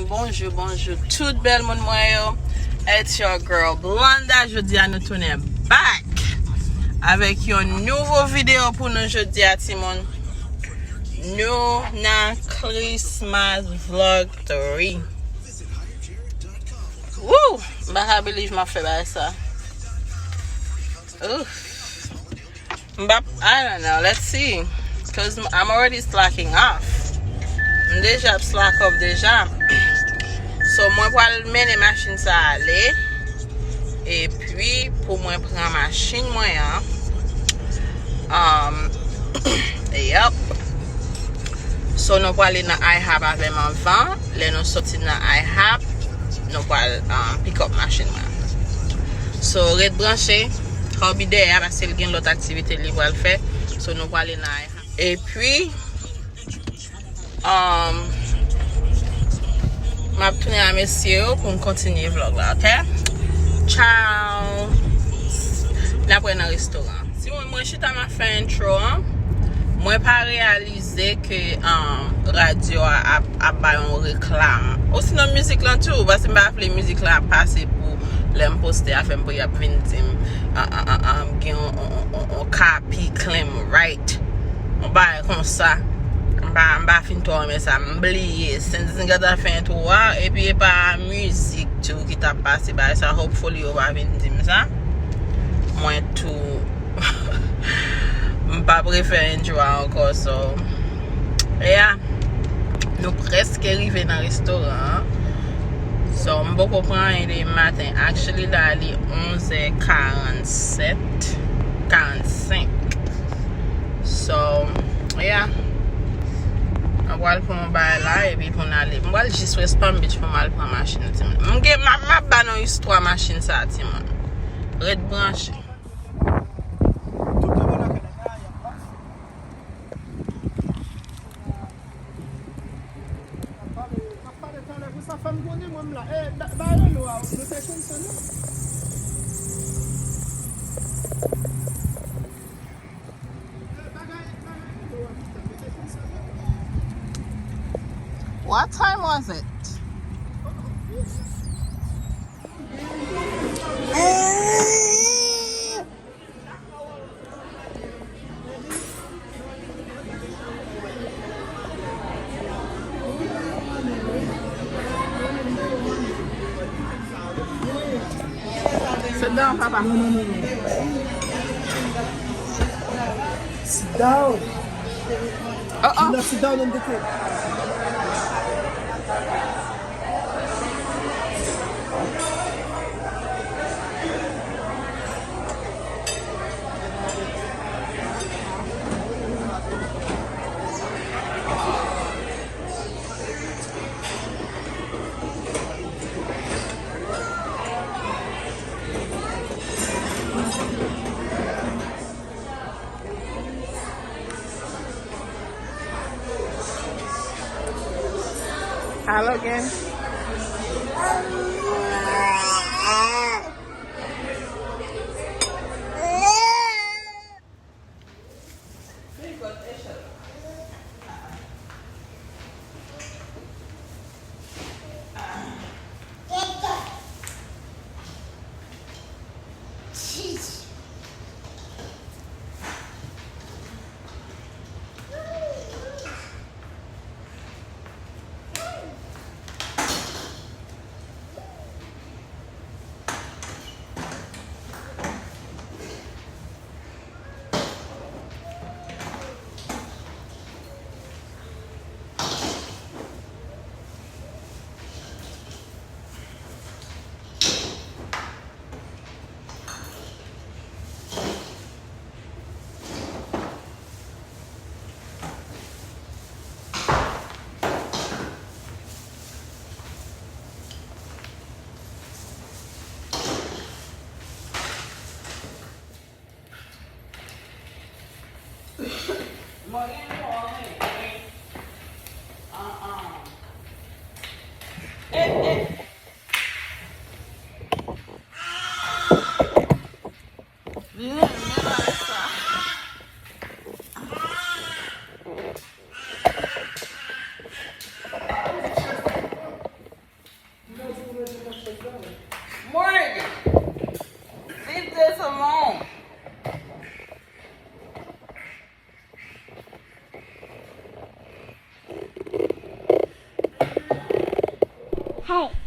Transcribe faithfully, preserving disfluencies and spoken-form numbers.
Bonjou, bonjou tout bèl moun mwen yo. It's your girl Blonda. Jodi a nou tounen back avèk yon nouvo videyo pou nou jodi a timoun. Nou nan Christmas vlog three. Woo! M pa ka believe m ap fè bagay sa. Oof. M p ap, I don't know, let's see. Cause I'm already slacking off. M deja ap slack off deja. So, mwen pral mennen machin sa ale. Epi, pou mwen pran machin mwen an. Um, yep. So, nou prale nan IHOP avè m anvan. Lè nou soti nan IHOP, nou pral, um, pick up machin mwen. So, ret branche. Hubby dèyè a, paske l gen lòt aktivite li pral fè. So, nou prale nan IHOP. Epi, um, m ap tounen a mesye yo pou m kontinye vlog la, ok? Ciao! N ap wè nan restoran. Timoun, mwen chita m ap fè intro an. Mwen pa reyalize ke, um, radyo a ap, ap bay yon reklam. Osinon mizik lan tou, paske m pa vle mizik lan ap pase pou lè m poste a fè m pou y ap vin di m, an, an, an, an, m gen yon, yon, yon, yon, yon copy claim right. Yon bagay konsa. M pa, m pa fin twò renmen sa. M bliye. Sendiz gata fè entwo a, epi e pa mizik tou ki t ap pase bagay sa. Hopefully, yo pa vin di m sa. Mwen tou. M pa prefè enjoy ankò, so. Yeah. Nou prèske rive nan restoran an. So, m poko pran anyen depi maten. Actually, la, li onzè karannsèt, karannsenk. So, yeah. Mwen pral pran yon bagay la, epi pou n ale. Mwen pral jis wè Palm Beach pou m al pran machin, timoun. M gen, m ap, m ap ba nou istwa machin sa, timoun. Ret branche. M ap pale, m ap pale talè pou sa fè m konnen mwen m la. Eh, ba, ba yo lo a, nou te konn sa, non? What time was it? Sit down, papa. Sit down. Uh-uh. Do not sit down on the table. Hello again. Hey.